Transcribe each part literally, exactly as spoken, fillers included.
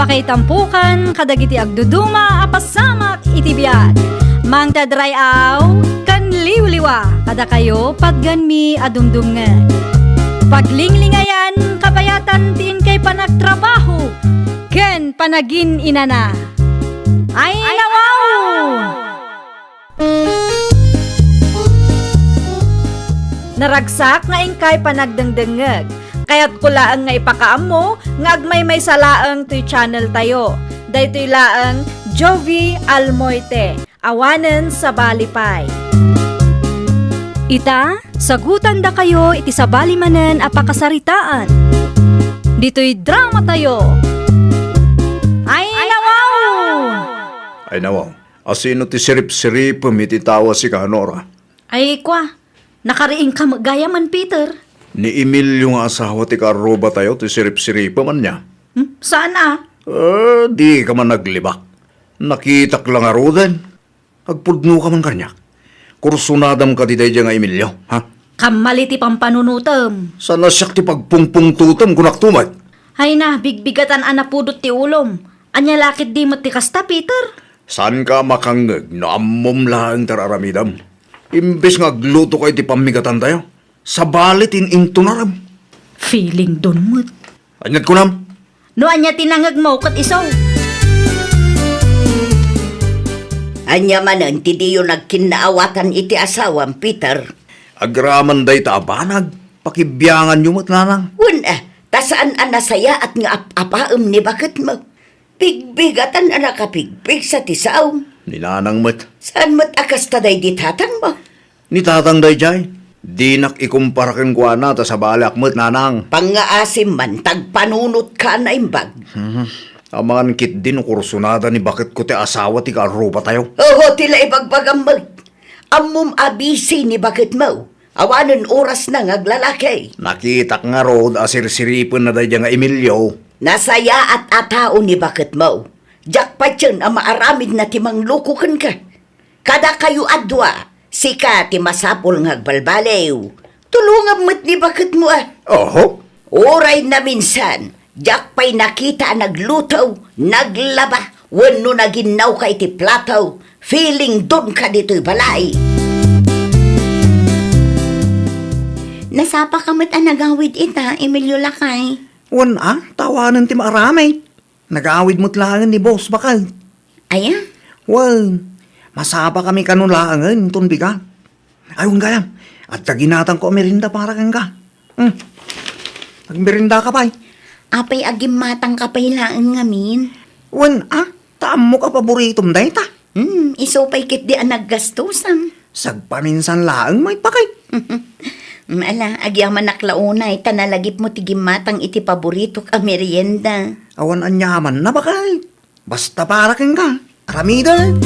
Kaitampukan kadagiti agduduma a pasamak iti biag. Mangted ray-aw ken liwliwa kadakayo patgenmi a dumdumngeg. Paglinglingayan kabayatan ti inkay panagtrabaho ken panagin-inana. Ay, nawaw! Naragsak nga inkay panagdengdengngeg. Kayatko laeng nga ipakaammo nga agmaymaysa laeng toy channel tayo. Daytoy laeng Jovie Almoite, awanen sabali pay. Ita, sagutandakayo iti sabali manen a pakasaritaan. Ditoy drama tayo. Ay, nawaw! Ay, nawaw. Asino ti siripsiripem iti tao a sika, Nora? Ay, kua, nakariingka met gayamen, Peter. Ni Emilio nga asawa ti kaarrubatayo ti siripsiripem ania? Hmm? Saan a? Eh, dika man naglibak. Nakitak la ngaruden. Agpudnoka man kaniak. Kursunadam kadi daydiay nga Emilio, ha? Kammali ti pampanunotem. Saan a siak ti pagpungpungtotem, kunak tumet. Ay na, bigbigatan a napudot ti ulom. Ania la ketdi met ti kasta, Peter? Saanka a makangngeg no ammom laeng ti ar-aramidem. Imbes nga aglutoka iti pammigatantayo, sabali ti in-intunarem. Feeling don met. Ania't kunam? No ania ti nangngegmo ket isu. Ania manen ti diyo nagkinnaawatan iti asawam, Peter? Agraman dayta a banag, pakibianganyo met, nanang. Wen, a, ta saan a nasayaat nga ap-apaem ni baketmo. Bigbigatan a nakabigbigsa ti saom. Ni nanang met. Saan met a kasta daydi tatangmo? Ni tatang daydiay, dinak ikumpara kenkuana ta sabaliak met, nanang. Pangngaasim man, ta agpanunotka a naimbag. Hmm. Amangan ketdi no kursunada ni baketko ti asawa ti kaarrubatayo. Oho, ti la ibagbagam met. Ammom a busy ni baketmo. Awanen orasna nga aglalaki. Nakitak ngarud a sirsiripenna daydiay nga Emilio. Nasayaat a tao ni baketmo. Diak patien a maaramidna ti mangloko kenka. Kadakayo a dua, sika ti masapul nga agbalbaliw. Tulongam met ni baketmo a. Oho. Uray naminsan, diak pay nakita a nagluto, naglaba, wenno naginnawka iti plato, feeling donka ditoy balay. Nasapaka met a nagawid ita, Emilio lakay. Wen a, ta awanen ti maaramid. Nagawid met laengen ni Boss Bakal. Aya? Wen, masapakami kano laengen inton bigat. Ay, wen gayam, adda ginatangko a merienda para kenka. Hmm. Agmeriendaka pay. Apay a gimmatangka pay laeng ngamin? Wen a, ta ammok a paboritom dayta. Hmm, isu pay ketdi a naggastusam. Sagpaminsan laeng met bakay. Ala, agyamanak la unay, ta nalagipmo ti gimmatang iti paboritok a merienda. Awan aniamanna bakay. Basta para kenka, aramidek.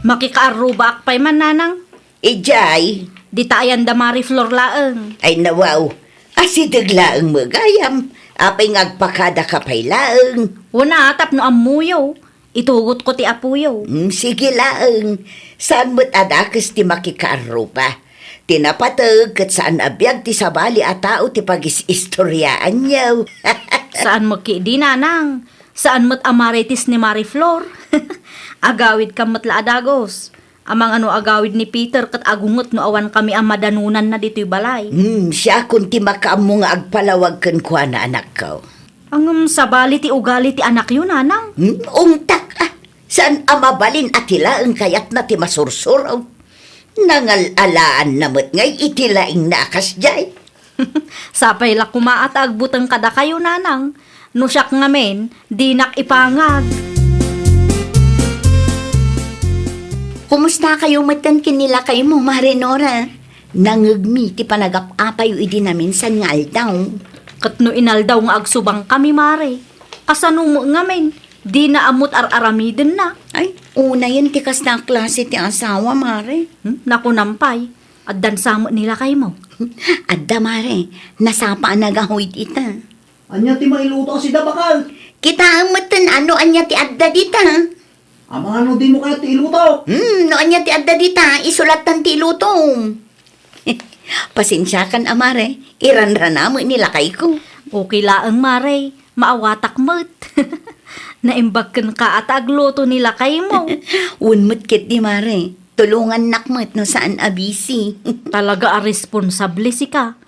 Makikaarrubaak pay man, nanang. Idiay. Dita ayan da Marie Flor laeng. Ay, nawaw. Asideg laeng met gayam. Apay nga agpakadaka pay laeng? Wen a, tapno ammoyo. Itugotko ti apoyo. Mm, sige laeng. Saan met a dakes ti makikaarruba. Ti napateg ket saan a biag ti sabali a tao ti pagis-istoriaanyo. Saan met ketdi, nanang. Saan met a Marites ni Marie Flor. Agawidkam met la a dagus. Amangan no agawid ni Peter ket agunget no awankami a madanonanna ditoy balay. Hmm, siakon ti makaammo nga agpalawag kenkuana, anakko. Ngem sabali ti ugali ti anakyo, nanang? Hmm, ungtak a. Saan a mabalin a ti laeng kayatna ti masursuro. Nangal-alaanna met ngay iti laingna a kasdiay. Sapay la koma a ta agbuteng kadakayo, nanang. No siak ngamin, dinak ipangag. Kumustakayo metten ken ni lakaymo, Mare Nora? Nangngegmi ti panagap-apayo idi naminsan nga aldaw. Ket no inaldaw nga agsubangkami, Mare, kasano met ngamin? Dina ammo't ar-aramidenna. Ay, unayen ti kasta a klase ti asawa, Mare. Hmm? Nakunam pay, addan sa met ni lakaymo. Adda, Mare, nasapa a nagawid ita. Ania ti mailuto a sida, bakal? Kitaem metten no ania ti adda dita. Amangan no dimo kayat ti iluto? Hmm, no ania ti adda dita, isu lattan ti ilutom. Pasensiakan a, Mare, iranrana met ni lakayko. Okay laeng, Mare. Maawatak met. Naimbag kenka a ta agluto ni lakaymo. Wen met ketdi, Mare. Tulongannak met no saan a busy. Talaga a responsable sika.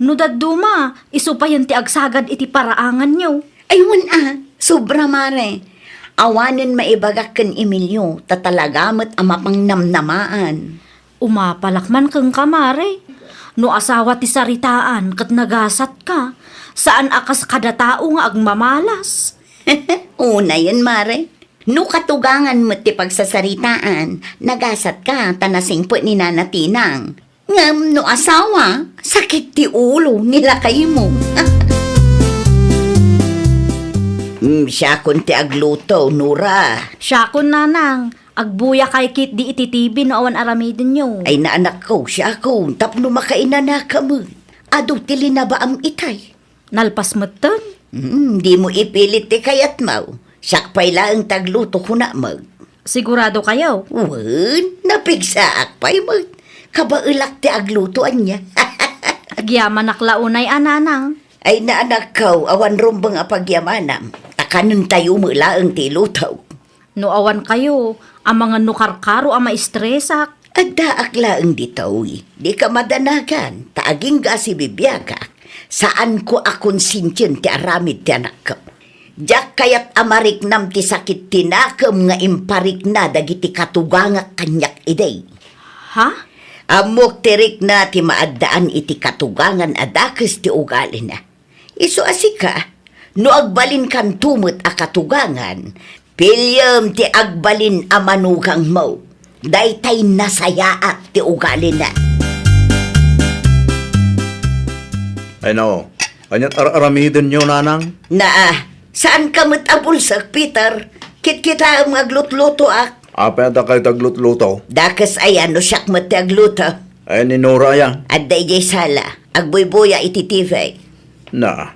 No dadduma, isu payen ti agsagad iti paraanganyo. Ay, wen a, sobra, Mare. Awanen maibagak ken Emilio, ta talaga met a mapangnamnamaan. Umapalak man kenka, Mare. No asawa ti saritaan ket nagasatka, saan a kas kada tao nga agmamalas. Unayen, Mare. No katugangan met ti pagsasaritaan, nagasatka ta nasingpet ni Nana Tinang. Ngem no asawa, sakit ti ulo ni lakaymo. Mm, siakon ti agluto, Nora. Siakon, Nanang. Agbuyakay ketdi iti T V no awan aramidenyo. Ay, naanakko, siakon, tapno makainanaka met. Adu ti linabaam itay. Nalpas metten? Mm, dimo ipilit ti kayatmo. Siak pay laeng ti agluto, kunak met. Sigurado kayo? Wen, napigsaak pay met. Kabaelak ti agluto ania. Agyamanak la unay a, Nanang. Ay, naanakko, awan rumbeng a pagyamanam. Ta kanentayo met laeng ti iluto. No awan kayo, amangan no karkaro a maistresak. Addaak laeng ditoy, dika madanagan, ta agingga a sibibiagak, saanko a konsensien ti aramid ti anakko. Diak kayat a mariknam ti sakit ti nakem nga imparikna dagiti katugangak kaniak idi. Ha? Ammok ti rikna ti maaddaan iti katugangan a dakes ti ugalina. Isu a sika, no agbalinkanto met a katugangan, piliem ti agbalin a manugangmo. Daytay nasayaat ti ugalina. Ay, nao, aniat ar-aramidenyo, Nanang? Naa, saanka met a bulsek, Peter. Kitkitaem nga aglutlutoak. Apay a dakay ti aglutluto? Dakes aya no siak met ti agluto. Ay, ni Nora aya? Adda idiay sala. Agbuybuya iti T V. Na,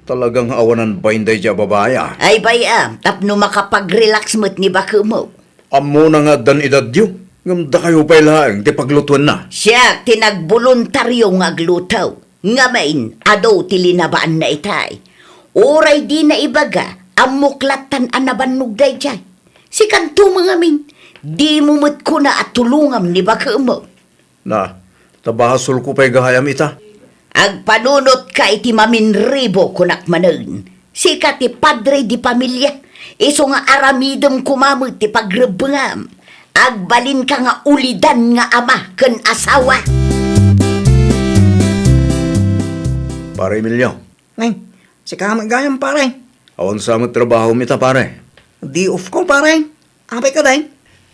talagang awanan bain daydiay a babai, a. Ay, bay-am, tapno makapag-relax met ni bakemo. Ammona nga addan edadyo, ngem dakayo pay laeng ti paglutuenna. Siak ti nagboluntario nga agluto. Ngamin, adu ti linabaanna itay. Uray dina ibaga, ammok lattan a nabannog daydiay. Sikanto ngamin, dimo met kuna a tulongam ni bakemo. Na, ta basolko pay gayam ita. Agpanunotka iti maminribo, kunak manen. Sika ti padre di pamilia, isu nga aramidem koma met ti pagrebbengam. Agbalinka nga ulidan nga ama ken asawa. Pare Emilio. Neng, sika met gayam, pare. Awan sa met trabahom ita, pare? Day off ko, pare. Apay kadi?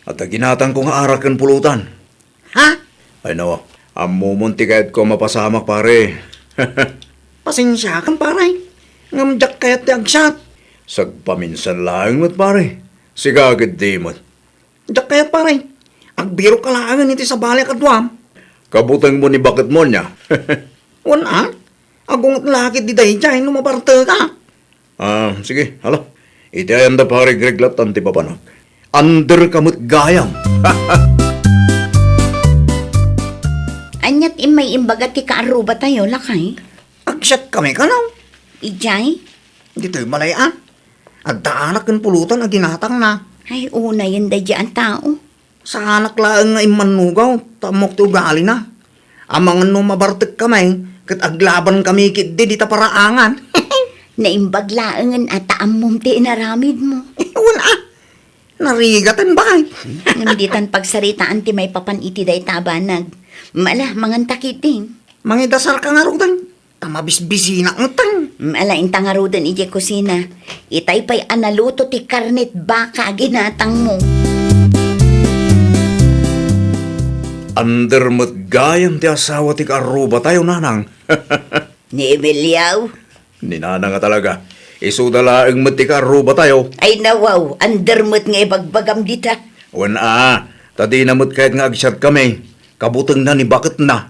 Adda ginatangko nga arak ken pulutan. Ha? Ay, nawa. Ammomon ti kayatko a mapasamak, pare. Pasensiakan, pare. Ngem diak kayat ti agsat. Sagpaminsan laeng met, pare. Sika ketdi met. Diak kayat, pare. Agbirok ka laengen iti sabali a kaduam. Kabutengmo ni baketmo ania? Wen a. Agunget la ketdi daydiay no mabarteka. Ah, sige, hala. Iti ayanda, pare Greg, lattan ti papanak. Underka met gayam. Aniat immay imbaga ti kaarrubatayo, lakay? Agsiatkami kano? Idiay? Ditoy balay a. Adda arak ken pulutan a ginatangna. Ay, unayen daydiay a tao. Saanak laeng nga immannugaw, ta ammok ti ugalina. Amangan no mabartekkami, ket aglabankami ketdi dita paraangan. Naimbag laengen a ta ammom ti inaramidmo. Wen a, narigaten, bay. Ngem ditan pagsaritaan ti maipapan iti dayta a banag. Mala, manganta ketdi. Mangidasarka ngaruden. Ta mabisbisinak ngaruden. Mm, ala, inta ngaruden idiay kusina. Itay pay a naluto ti karnet baka a ginatangmo. Under met gayam ti asawa ti kaarrubatayo, nanang. Ni Emilio? Ni nanang a talaga. Isuda laeng met ti kaarrubatayo. Ay, nawaw, under met nga ibagbagam dita. Wen a, ta dina met kayat nga agsiatkami. Kabutengna ni baketna.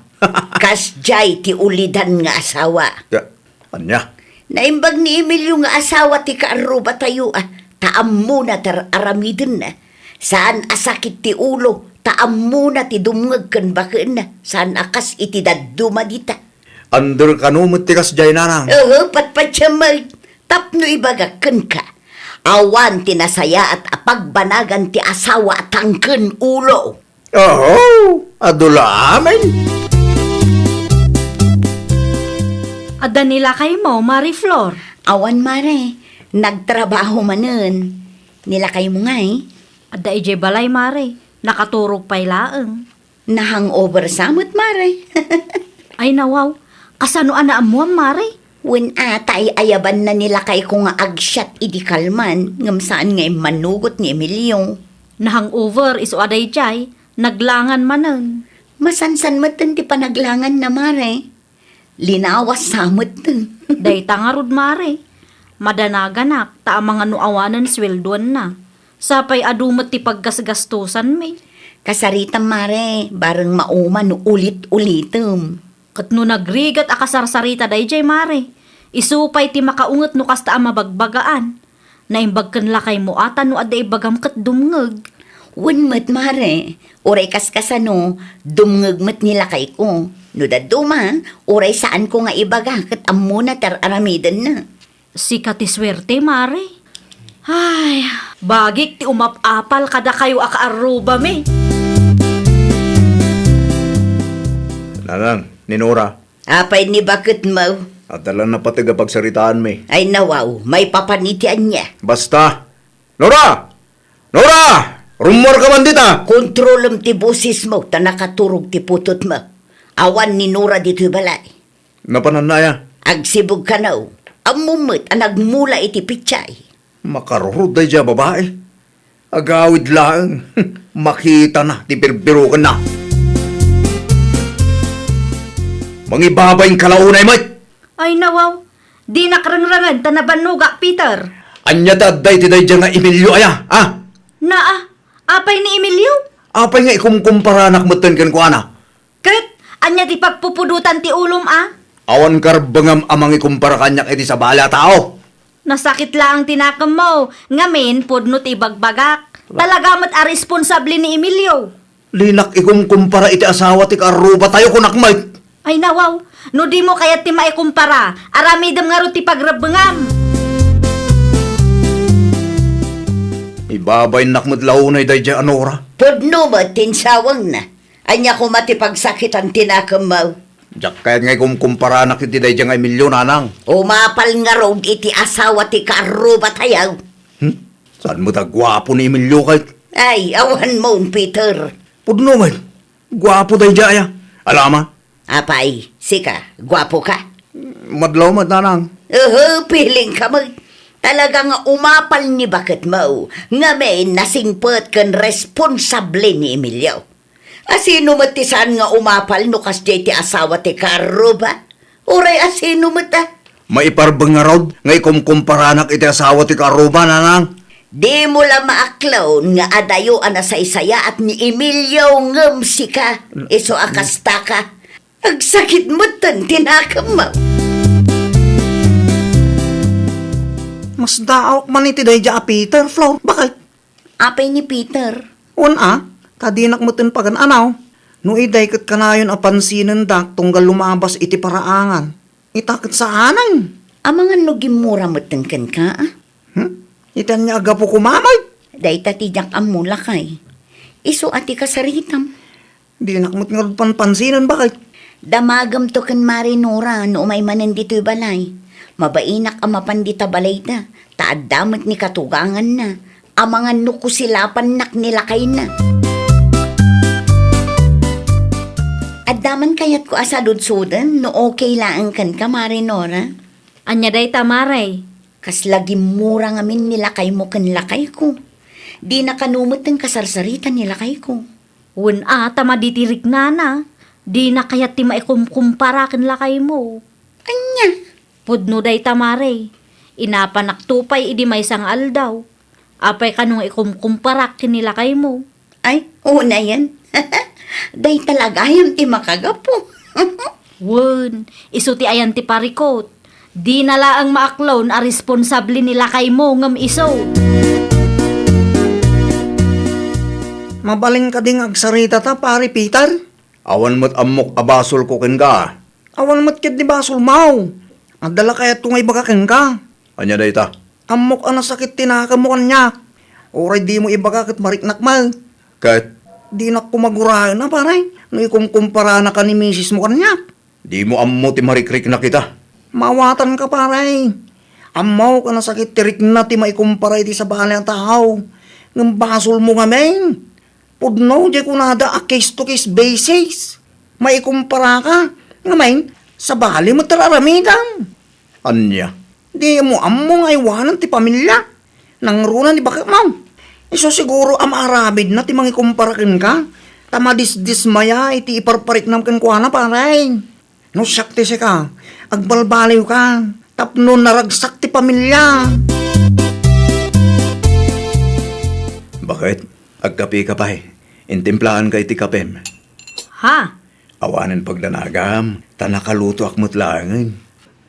Kasdiay ti ulidan nga asawa. Ya, ania? Naimbag ni Emilio nga asawa ti kaarrubatayo a, ta ammona ti ar-aramidenna. Saan a sakit ti ulo, ta ammona ti dumngeg ken bakenna. Saan a kas iti dadduma dita. Under kano met ti kasdiay, nanang? Oo, patpatiamek. Tapno ibagak kenka, awan ti nasayaat a pagbanagan ti asawa a tangken ulo. Oho, adu la amin. Adda ni lakaymo, Mari Flor? Awan, Mare. Nagtrabaho manen. Ni lakaymo ngay? Adda idiay balay, Mare. Nakaturog pay laeng. Na-hangover sa met, Mare. Ay, nawaw. Kasano a naammuam, Mare? Wen a, ta ay-ayabanna ni lakayko nga agsiat idi kalman, ngem saan nga immanugot ni Emilio. Na-hangover, isu a daydiay, naglangan manen. Masansan metten ti panaglanganna, Mare. Linawas sa met. Dayta ngarud, Mare. Madanaganak ta amangan no awanen sueldoanna. Sapay adu met ti paggasgastosanmi. Kasaritam, Mare, bareng mauma no ulit-ulitem. Ket no nagrigat a kasarsarita daydiay, Mare, isu pay ti makaunget no kasta a mabagbagaan. Naimbag ken lakaymo a ta no adda ibagam ket dumngeg. Wen met, Mare, uray kaskasano, dumngeg met ni lakayko. No dadduma, uray saanko nga ibaga ket ammona ti ar-aramidenna. Sika ti suerte, Mare. Ay, bagik ti umap-apal kadakayo a kaarrubami. Nanang, ni Nora. Apay ni baketmo? Adda la napateg a pagsaritaanmi. Ay, nawaw, maipapan iti ania? Basta! Nora! Nora! Rummuarka man dita! Kontrolem ti bosesmo ta nakaturog ti putotmo. Awan ni Nora ditoy balay. Napananna aya? Agsibug kano. Ammom met a nagmula iti pitsay. Makarurod daydiay a babai. Agawid laeng, makitana ti birbirokenna. Mangibabain ka la unay met! Ay, nawaw, dinak rengrengen ta nabannogak, Peter. Ania ti adda iti daydiay nga Emilio aya, ha? Naa, apay ni Emilio? Apay nga ikumkumparanak metten kenkuana? Ket ania ti pagpupudotan ti ulom a? Awan karbengam a mangikumpara kaniak iti sabali a tao. Nasakit laeng ti nakemmo, ngamin pudno ti ibagbagak. Talaga met a responsable ni Emilio. Dinak ikumkumpara iti asawa ti kaarrubatayo, kunak met. Ay, nawaw, no dimo kayat ti maikumpara, aramidem ngarud ti pagrebbengam. Ibabainnak met la unay daydiay a Nora. Pudno met ti insawengna. Ania koma ti pagsakitan ti nakemmo? Diak kayat nga ikumkumparanak iti daydiay nga Emilio, nanang. Umapal ngarud iti asawa ti kaarrubatayo. Hmm? Saan met a guapo ni Emilio ket? Ay, awanmon, Peter. Pudno met. Guapo daydiay aya. Alama. Apay, sika, guapo ka? Madlaw met, nanang. Uhu, piling ka met. Talaga nga umapal ni baketmo. Ngamin, nasingpet ken responsable ni Emilio. Asino met ti saan nga umapal no kasdiay ti asawa ti kaarruba? Uray asino met a? Maiparbeng ngarud nga ikumkumparanak iti asawa ti kaarruba, nanang? Dimo la maaklon nga adayo a nasaysayaat ni Emilio ngem sika, isu a kastaka. Agsakit metten ti nakemmo. Masdaawak man iti daydiay a Peter, Flor. Bakit? Apay ni Peter? Wen a, ta dinak metten pagan-anaw. No idiay ket kanayon a pansinendak tunggal lumabas iti paraangan. Ita ket saanen. Amangan no gimmura metten kenka, a? Hmm? Ita ania a gapu koma met? Dayta ti diak ammo, lakay. Isu a ti kasaritam. Dinak met ngarud panpansinen, bakit? Damagemto ken Mari Nora no umay manen ditoy balay. Mabainak a mapan dita balayda, ta adda met ni katuganganna. Amangan no kusilapannak ni lakayna. Adda man kayatko a saludsuden no okay laeng kenka, Mari Nora? Ania dayta, Mare? Kasla gimmura ngamin ni lakaymo ken lakayko. Dina kano met ti kasarsarita ni lakayko. Wen a, ta madi ti riknana. Dina kayat ti maikumkumpara ken lakaymo. Ania? Pudno dayta, Mare. Inapanakto pay idi maysa nga aldaw. Apay kano nga ikumkumparak ken ni lakaymo? Ay, unayen. Dayta la gayam ti makagapu. Wen, isu ti ayan ti parikut. Dina laeng maaklon a responsable ni lakaymo ngem isu. Mabalin kadi nga agsaritata, Pare Peter? Awan met ammok a basolko kenka. Awan met ketdi basolmo. Adda la kayatko nga ibaga kenka. Ania dayta? Ammok a nasakit ti nakemmo kaniak. Uray dimo ibaga ket mariknak met. Ket? Dinak koma guraen a, pare, no ikumkumparanaka ni misismo kaniak. Dimo ammo ti marikriknak ita. Maawatanka, pare. Ammok a nasakit ti rikna ti maikumpara iti sabali a tao. Ngem basolmo ngamin. Pudno, diay kunada a case to case basis. Maikumparaka. Ngamin, sabali met ti aramidem. Ania? Dimo ammo nga aywanen ti pamilia. Nangruna ni baketmo. Isu siguro a maaramidna ti mangikumpara kenka, ta madisdismaya iti iparpariknam kenkuana, pare. No siak ti sika, agbalbaliwka tapno naragsak ti pamilia. Baket, agkapeka pay. Intimplaanka iti kapem. Ha? Awanen pagdanagam, ta nakalutoak met laengen.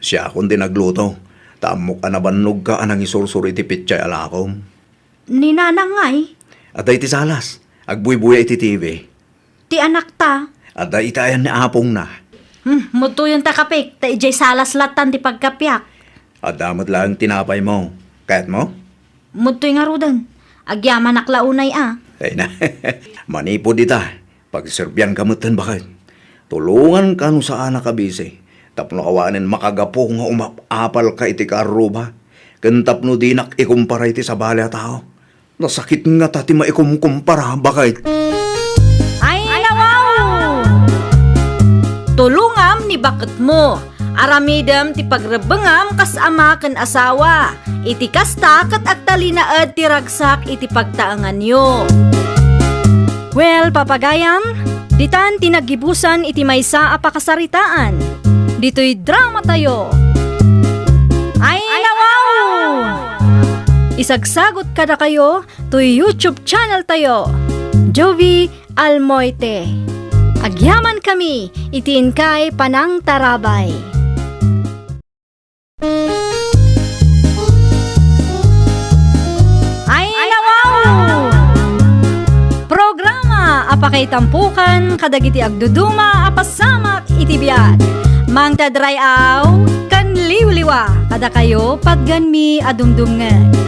Siakon ti nagluto, ta ammok a nabannogka a nangisursuro iti petsay a lakom. Ni Nanang ngay? Adda iti salas, agbuybuya iti T V. Ti anakta? Adda iti ayan ni apongna. Hmm, mudtoyonta kapek, ta idiay salas lattan ti pagkapiak. Adda met laeng tinapaymo. Kayatmo? Mudtoy ngaruden. Agyamanak la unay a. Ay na. Manipud ita, pagserbianka metten, baket. Tulonganka no saanak a bisi, tapno awanen makagapu nga umap-apalka iti kaarruba, ken tapno dinak ikumpara iti sabali a tao. Nasakit ngata ti maikumkumpara, baket. Ay, nawaw! Tulongam ni baketmo. Aramidem ti pagrebbengam kas ama ken asawa. Iti kasta, ket agtalinaed ti ragsak iti pagtaenganyo. Well, papagayam, ditan ti naggibusan iti maysa a pakasaritaan. Ditoy dramatayo. Ay, nawaw! Isagsagot kadakayo toy YouTube channel tayo, Jovie Almoite. Agyamankami iti inkay panangtarabay. Ay, nawaw! Programa a pakaitampokan kadagiti agduduma a pasamak iti biag. Mangted ray-aw ken liwliwa kadakayo, patganmi a dumdumngeg.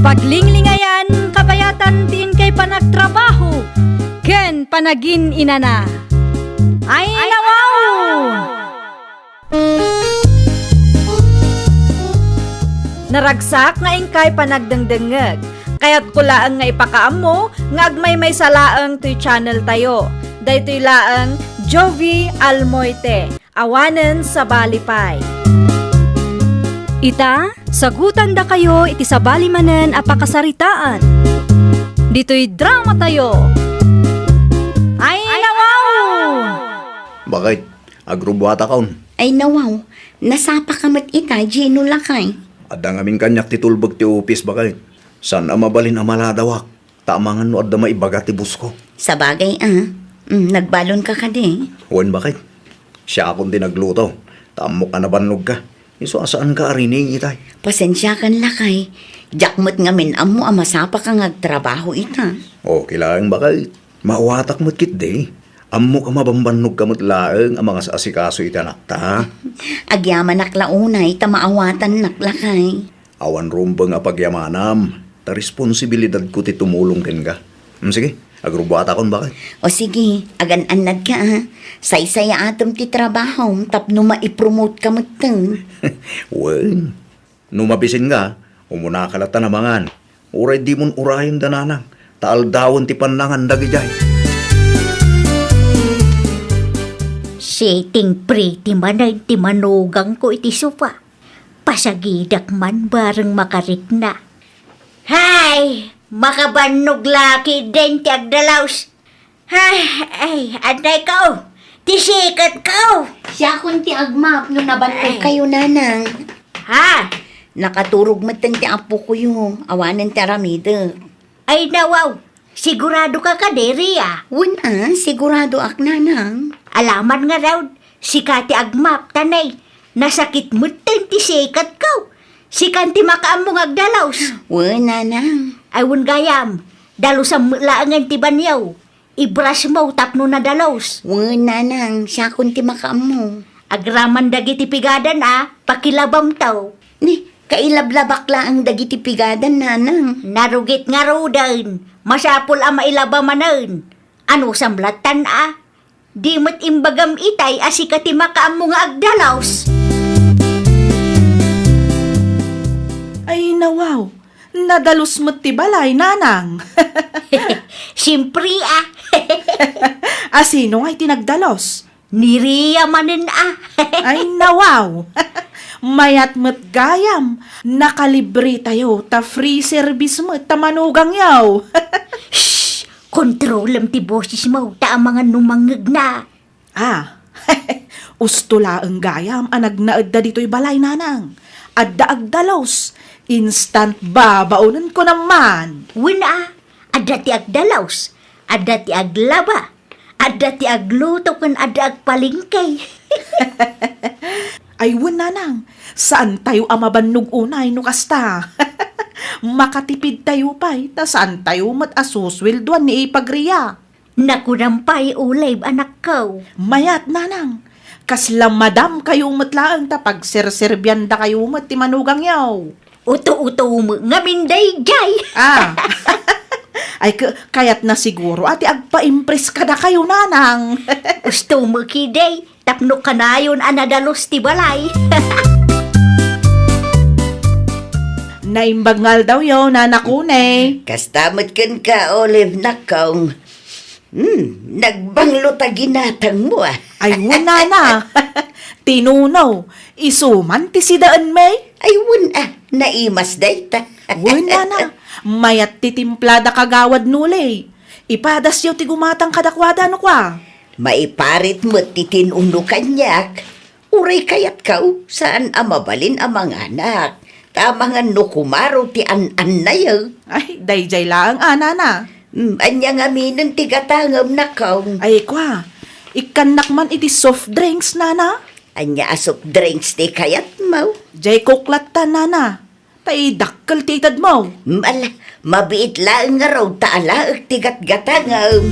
Paglinglingayan, kabayatan ti inkay panagtrabaho ken panagin-inana. Ay, nawaw! Naragsak nga inkay panagdengdengngeg. Kayatko laeng nga ipakaammo nga agmaymaysa laeng toy channel tayo. Daytoy laeng Jovie Almoite. Awanen sabali pay. Ita, sagutandakayo iti sabali manen a pakasaritaan. Ditoy dramatayo. Ay, nawaw! Baket, agrubbuatakon. Ay, nawaw, nasapaka met ita, Gino lakay. Adda ngamin kaniak ti tulbek ti opis, baket. Saan a mabalin a maladawak, ta amangan no adda maibaga ti bosko. Sabagay a, mm, nagbalonka kadi. Wen, baket. Siakon ti nagluto, ta ammok a nabannogka. Isu a saanka a rining itay. Pasensiakan lakay. Diak met ngamin ammo a masapaka nga agtrabaho ita. Okay laeng, baket. Maawatak met ketdi. Ammok a mabambannogka met laeng a mangas-asikaso iti anakta. Agyamanak la unay ta maawatannak lakay. Awan rumbeng a pagyamanam, ta responsibilidadko ti tumulong kenka. Hmm, sige, agrubbuatakon, baket. O sige, agan-annadka a. Saysayaatem ti trabahom tapno maipromote ka metten. Wen. No mabisinka, umunaka latta a mangan. Uray dimon urayen da nanang, ta aldawen ti pannangan dagidiay. Sitting pretty manen ti manugangko iti sofa. Pasagidak man bareng makarikna. Hay! Makabannog la ketdin ti agdalaus. Ay, ay, anay kao. Ti sikat kao. Siakon ti agmap no nabannog kayo, nanang. Ha? Nakaturog metten ti apokoyo. Awanen ti aramidek. Ay, nawaw. Sigurado ka kadi, Ria? Wen a, sigurado ak, nanang. Alaman nga daw, sika ti agmap, tanay. Nasakit metten ti sikat kao. Sikan ti makaammo nga agdalaus. Wen, nanang. Ay, wen gayam. Dalusam met laengen ti banyaw. Ibrasmo tapno nadalus. Wen, nanang, siakon ti makaammo. Agraman dagiti pigadan a, pakilabamto. Ni, kailablabak laeng dagiti pigadan, nanang. Narugit ngaruden, masapul a mailaba manen. Anusam lattan a, di met imbagam itay a sika ti makaammo nga agdalos. Ay, nawaw, nadalus met ti balay, nanang. Siempre a. A sino ngay ti nagdalus? Ni Ria manen a. Ay, nawaw! Mayat met gayam, nakalibretayo ta free service met ta manugangyo. Shh! Kontrolem ti bosesmo, ta amangan no mangngegna. Ah, usto laeng gayam a nagnaedda ditoy balay, nanang. Adda agdalus, instant babaonen ko naman. Wen a, adda ti agdalus, adda ti aglaba, adda ti agluto ken adda agpalengke. Ay wen, nanang, saantayo a mabannog unay no kasta. Makatipidtayo pay, ta saantayo met a susueldoan ni Ipag Ria. Nakunam pay, Olive, anakko. Mayat, nanang. Kasla madam kayo met laeng ta pagserserbiandakayo met ti manugangyo. Uto-uto met ngamin daydiay. Ah. Ay, ka-, kayatna siguro a ti agpaimpress kadakayo, nanang. Usto met ketdi, tapno kanayon a nadalus ti balay. Naimbag nga aldawyo, Nana Connie. Kasta met kenka, Olive, nakong. Hmm, nagbanglo ta ginatangmo, ah. Ay, wen, nana. Tinuno, isu man ti sidaenmi. Ay, wen, ah, naimas dayta. Wen, nana. Mayat ti timplada kagawad nuli. Ipadasyo ti gumatang kadakuada no kua. Maiparit met ti tinuno kaniak. Uray kayatko, saan a mabalin a manganak. Ta amangan no kumaro ti an-annayo. Ay, daydiay laeng a, nana. Mm, ania ngaminen ti gatangem, nakong? Ay, kua, ikkannak man iti soft drinks, nana. Ania a soft drinks ti kayatmo? Diay Coke latta, nana. Ta idakkel ti itedmo. Mm, ala, mabiit laeng ngarud ta alaek ti gatgatangem.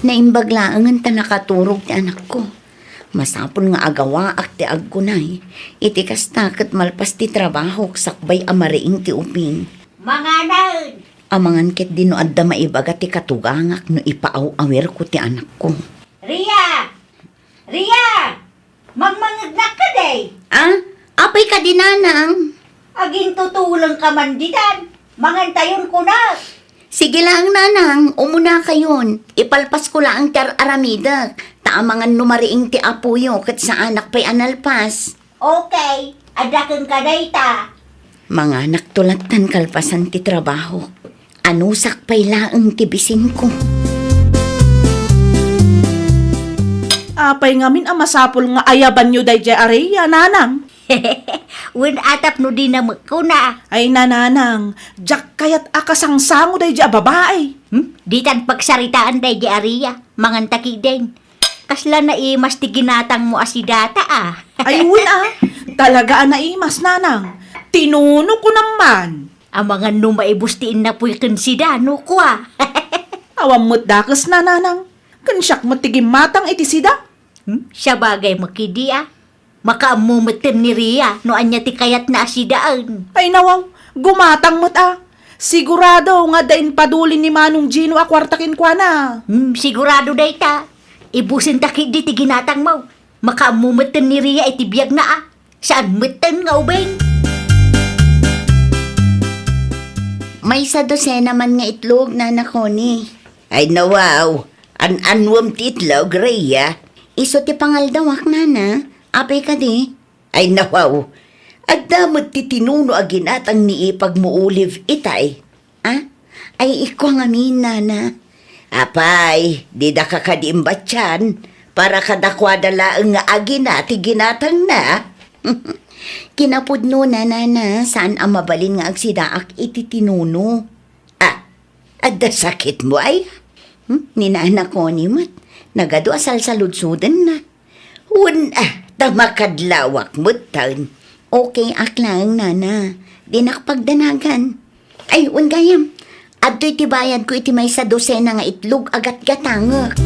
Naimbag laengen ta nakaturog ti anakko. Masapul nga agawaak ti aggunay. Iti kasta ket malpas ti trabahok sakbay a mariing ti ubing. Manganen! Amangan ketdi no adda maibaga ti katugangak no ipaaw-awirko ti anakko. Ria! Ria! Mangmangngegnak kadi? Ah? Apay kadi, nanang? Agintutulengka man ditan. Mangantayon kunak. Sige laeng, nanang, umunakayon. Ipalpasko laeng ti ar-aramidek. Ta amangan no mariing ti apoyo ket saanak pay a nalpas. Okay, adda kenka dayta. Manganakto lattan kalpasan ti trabahok. Anusak pay laeng ti bisingko. Apay ngamin a masapul nga ayabanyo daydiay a Ria, nanang? Wen, a, tapno dina met kuna. Ay, nanang, diak kayat a kasangsango daydiay a babai. Hmm? Ditan pagsaritaan daydiay a Ria. Manganta ketdin. Kasla naimas ti ginatangmo a sidata, a. Ay, wen, a. Talaga a naimas, nanang. Tinuno ko naman. Amangan no maibus ti innapuy ken sida, no kua. Awan met dakesna, nanang. Ken siak met ti gimmatang iti sida. Hmm? Sabagay met ketdi, a. Makaammo metten ni Ria no ania ti kayatna a sidaen. Ay, nawaw, gumatang met, a. Sigurado nga adda impaduli ni Manong Gino a kuarta kenkuana. Hmm, sigurado dayta. Ibusenta ketdi ti ginatangmo. Makaammo metten ni Ria iti biagna, a. Saan metten nga ubing. Maysa dosena man nga itlog, Nana Connie. Ay, nawaw. An-annuem ti itlog, Ria? Isu ti pangaldawak, nana. Apay kadi? Ay, nawaw. Adda met ti tinuno a ginatang ni ipagmo Olive itay. Ah? Ay, ikua ngamin, nana. Apay, didaka kadi imbatian? Para kadakuada laeng nga agina ti ginatangna? Kinapudnona, nana, saan a mabalin nga agsidaak iti tinuno. Ah, adda sakitmo, ay? Hmm? Ni Nana Connie met, nagadu a salsaludsodenna. Wen, ah, ta makadlawak metten. Okay ak laeng, nana. Dinak pagdanagan. Ay, wen gayam. Adtoy ti bayadko iti maysa dosena nga itlog a gatgatangek.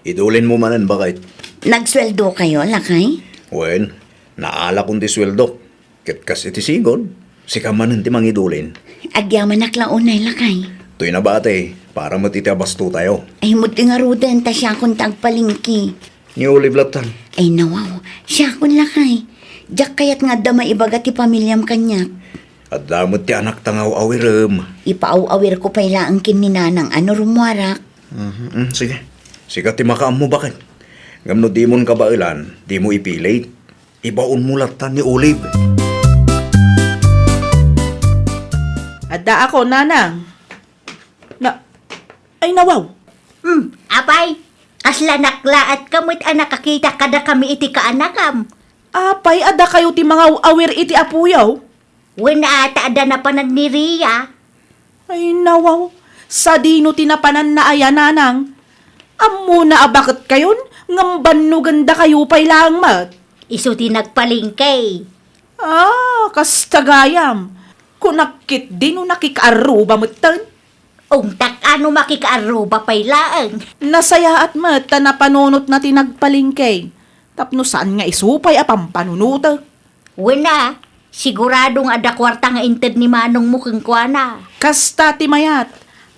Idulinmo manen, baket. Nagsueldokayo, lakay? Wen, naalakon ti sueldo. Ket kas iti sigud, sika manen ti mangidulin. Agyamanak la unay, lakay. Toy nabati, para met iti abastotayo. Ay, met ti ngaruden, ta siakon ti agpalengke. Ni Olive lattan. Ay, nawaw. Siakon, lakay. Diak kayat nga adda maibaga ti pamiliam kaniak. Adda met ti anakta nga aw-awirem. Ipaaw-awirko pay laeng ken ni nanang a no rummuarak. Mhm, mm, sige. Sika ti makaammo, baket. Ngem no dimon kabaelan, dimo ipilit. Ibaonmo latta ni Olive. Adda ako, nanang. Na, ay, nawaw. Hmm, apay, kasla naklaatka met a nakakita kadakami iti kaanakam. Apay, a dakayo ti mangaw-awir iti apoyo? Wen, a, ta adda napanan ni Ria. Ay, nawaw. Sadino ti napananna aya, nanang? Ammona a baketkayon, ngem bannogandakayo pay laeng met. Isu ti nagpalengke. Ah, kasta gayam. Kunak ketdi no nakikaarruba metten. Ungtak a no makikaarruba pay laeng. Nasayaat met ta napanunotna ti nagpalengke. Tapno saan nga isu pay a pampanunotek. Wen a, sigurado nga adda kuarta nga inted ni manongmo kenkuana. Kasta ti mayat,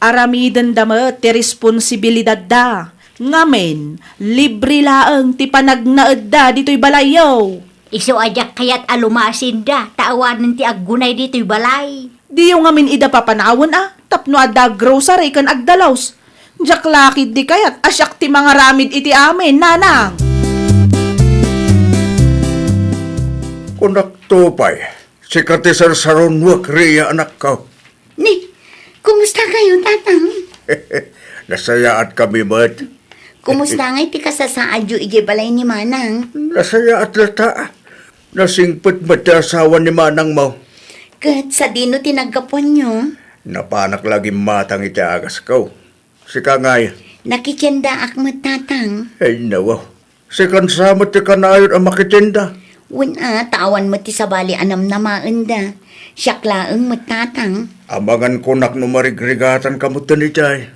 aramidenda met ti responsibilidadda. Ngamin, libre laeng ti panagnaedda ditoy balayyo. Isu a diak kayat a lumasinda, ta awanen ti aggunay ditoy balay. Diyo ngamin ida papanawen a, tapno adda grocery ken agdalus. Diak la ketdi kayat a siak ti mangaramid iti amin, nanang. Kunakto pay, sika ti sarsarunuek, Ria, anakko. Ni, kumusta kayo, tatang? Nasayaat kami met. Kumusta ngay ti kasasaadyo idiay balay ni manang? Nasayaat latta. Nasingpet met ti asawa ni manangmo. Ket sadino ti naggapuanyo? Napanak la gimmatang iti agasko. Sika ngay? Nakitiendaak met, tatang. Ay, nawaw. Sikan sa met ti kanayon a makitienda. Wen a, ta awan met ti sabali a namnamaenda. Siak laeng met, tatang. Amangan kunak no marigrigatanka metten idiay.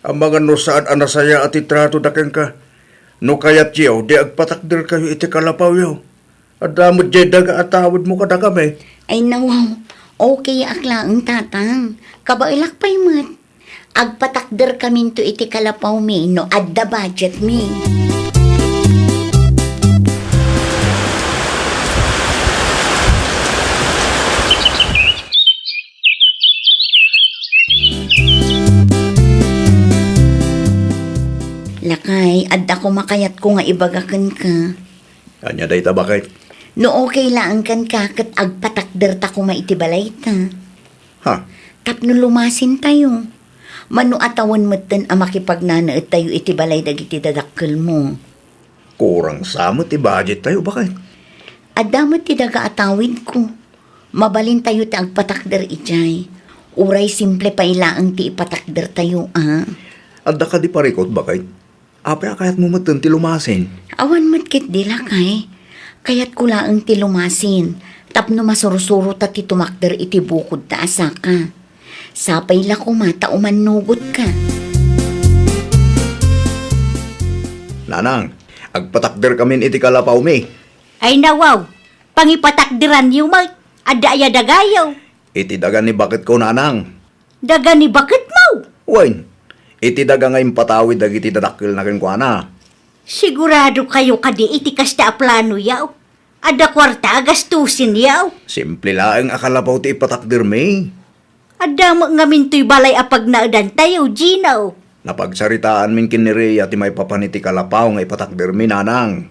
Amangan no saan a nasayaat ti tratoda kenka. No kayatyo, di agpatakderkayo iti kalapawyo. Adda met diay daga a tawidmo kadakami. Ay, nawaw. Okay ak laeng, tatang. Kabaelak pay met. Agpatakderkaminto iti kalapawmi no adda budgetmi. Lakay, adda koma kayatko nga ibaga kenka. Ania dayta, baket? No okay laeng kenka, ket agpatakderta koma iti balayta. Ha? Tapno lumasintayo. Mano a tawen metten a makipagnanaedtayo iti balay dagiti dadakkelmo. Kurang sa met ti budgettayo, baket? Adda met ti daga a tawidko. Mabalintayo ti agpatakder idiay. Uray simple pay laeng ti ipatakdertayo, a. Adda kadi parikut, baket? Apay a kayatmo metten ti lumasin? Awan met ketdi, lakay. Kayatko laeng ti lumasin, tapno masursuro ta ti tumakder iti bukod ta a saka. Sapay la koma ta umannugotka. Nanang, agpatakderkamin iti kalapawmi. Ay, nawaw, pangipatakderanyo met, adda aya dagayo? Iti daga ni baketko, nanang. Daga ni baketmo? Wen, iti daga nga impatawid dagiti dadakkelna kenkuana. Sigurado kayo kadi iti kasta a planoyo? Adda kuarta a gastusenyo? Simple laeng a kalapaw ti ipatakdermi. Adda met ngamin toy balay a pagnaedantayo, Gino. Napagsaritaanmin ken ni Rhea ti maipapan iti kalapaw nga ipatakdermi, nanang.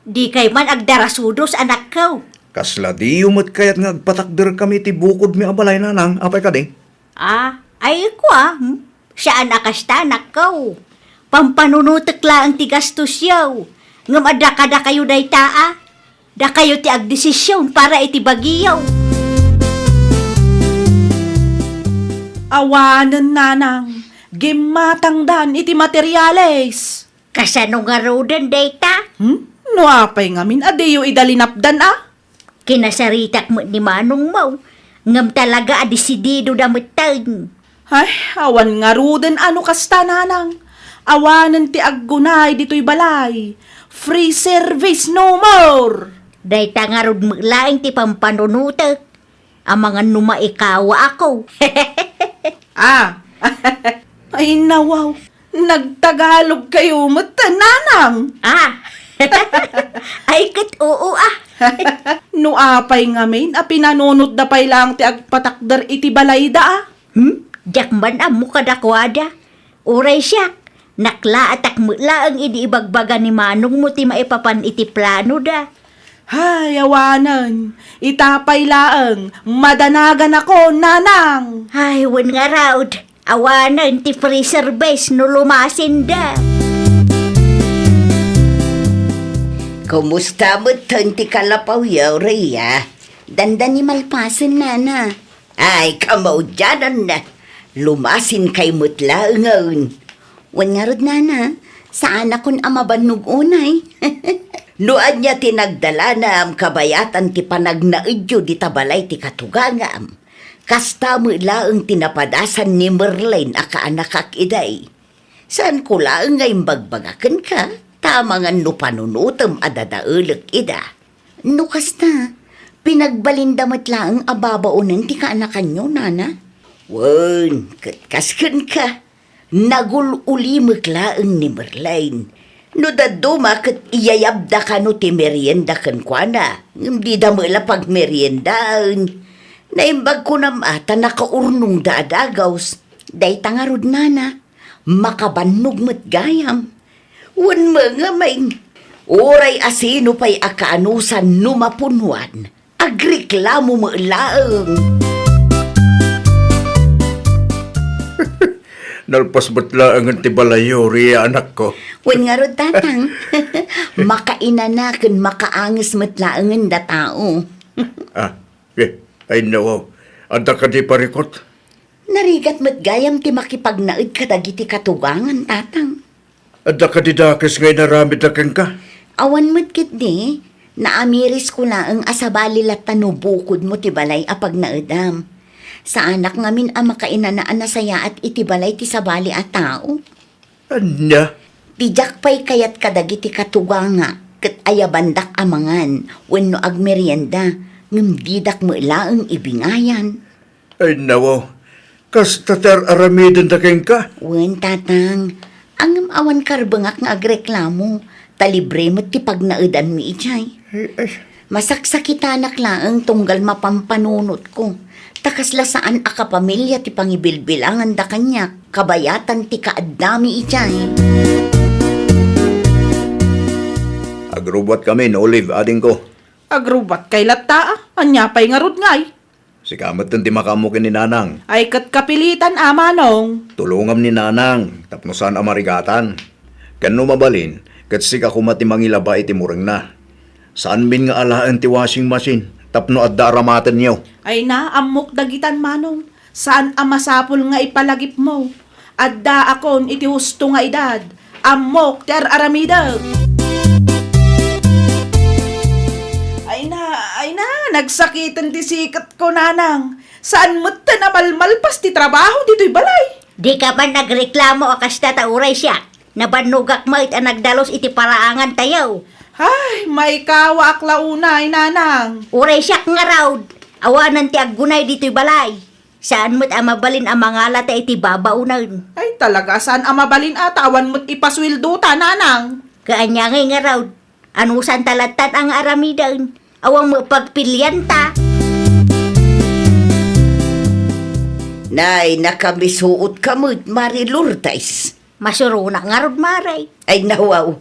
Dikay man agdarasudos, anakko. Kasla diyo met kayat nga agpatakderkami iti bukodmi a balay, nanang? Apay kadi? Ah, ay, kua, hmm? Saan a kasta, anakko. Pampanunotek laeng ti gastosyo. Ngem adda kadakayo dayta, a. Dakayo ti agdesision para iti bagiyo. Awanen, nanang. Gimmatangdan iti materiales. Kasano ngaruden dayta? Hmm? No apay ngamin a diyo ida linapdan, a? Kinasaritak met ni manongmo, ngem talaga a desididoda metten. Ay, awan ngaruden a no kasta, nanang. Awanen ti aggunay ditoy balay. Free service no more! Dayta ngarud met laeng ti pampanunotek. Amangan no maikawaak. Ah. Ay, nawaw. Nagtagalog kayo met, nanang. Ah. Ay, ket oo, ah. No apay ngamin a pinanunotda pay laeng ti agpatakder iti balayda, ah. Hmm? Diak man ammo kadakuada. Uray siak, naklaatak met laeng idi ibagbaga ni manongmo ti maipapan iti planoda. Hay, awanen. Ita pay laeng, madanaganako, nanang. Ay, wen ngarud. Awanen ti free service no lumasinda. Kumusta met ti kalapawyo, Rhea? Dandani malpasen, nana. Ay, kamaudiananna. Lumasinkay met laengen. Wen ngarud, nana, saanakon a mabannog unay. No ania ti nagdalanam kabayatan ti panagnaedyo dita balay ti katugangam, kasta met laeng ti napadasan ni Merlin a kaanakak idiay. Saanko laeng nga imbagbaga kenka, ta amangan no panunotem a dadaelek ida. No kasta, pinagbalinda met laeng a babaonen ti kaanakanyo, nana? Wen, ket kas kenka, nagul-ulimek laeng ni Merlin. No dadduma ket iyayabda kano ti merienda kenkuana, ngem dida met la pagmeriendaen. Naimbag kunam a ta nakaurnongda a dagaws. Dayta ngarud, nana, makabannog met gayam. Wen met ngamin, uray a sino pay a kaanusan no mapunwan, agreklamo met laeng. Nalpas met laengen ti balayyo, Ria, anakko. Wen ngarud, tatang, makainana ken makaanges met laengen da tao. Ah, eh, ay, nawaw. Adda kadi parikut? Narigat met gayam ti makipagnaed kadagiti katugangan, tatang. Adda kadi dakes nga inaramidda kenka? Awan met ketdi, naamirisko laeng a sabali latta no bukodmo ti balay a pagnaedam. Saanak ngamin a makainana a nasayaat iti balay ti sabali a tao. Ania? Ti diak pay kayat kadagiti katuganga ket ayabandak a mangan wenno agmerienda, ngem didak met laeng ibingayan. Ay, nawaw. Kasta ti ar-aramidenda kenka? Wen, tatang. Ngem awan karbengak nga agreklamo, ta libre met ti pagnaedanmi idiay. Ay, ay. Masaksakitanak laeng tunggal mapampanunotko. Ta kasla saan a kapamilya ti pangibilbilanganda kaniak, kabayatan ti kaaddami idiay. Agrubbuatkami, Olive, adingko. Agrubbuatkay latta, a? Ania pay ngarud ngay? Sika metten ti makaammo ken ni Nanang. Ay, ket kapilitan a, Manong. Tulongam ni Nanang tapno saan a marigatan. Ken no mabalin, ket sika koma ti mangilaba iti murengna. Saanmin nga alaen ti washing machine tapno adda aramatenyo. Ay na, ammok dagitan, Manong. Saan a masapul nga ipalagipmo. Addaakon iti husto nga edad. Ammok ti ar-aramidek. Ay na, ay na, nagsakiten ti siketko, Nanang. Saan metten a malmalpas ti trabaho ditoy balay. Dika man nagreklamo a kasta ta uray siak. Nabannogak met a nagdalus iti paraangantayo. Ay, maikawaak la unay, Nanang. Uray siak ngarud, awanen ti aggunay ditoy balay. Saan met a mabalin a mangalata iti babaonen. Ay, talaga, saan a mabalin a ta awan met ipasueldo ta, Nanang. Kaanya ngay ngarud, anusanta lattan a nga aramiden. Awan met pagpilianta. Nay, nakamisuot ka met, Mari Lourdes. Masuronak ngarud, Mari. Ay, nawaw.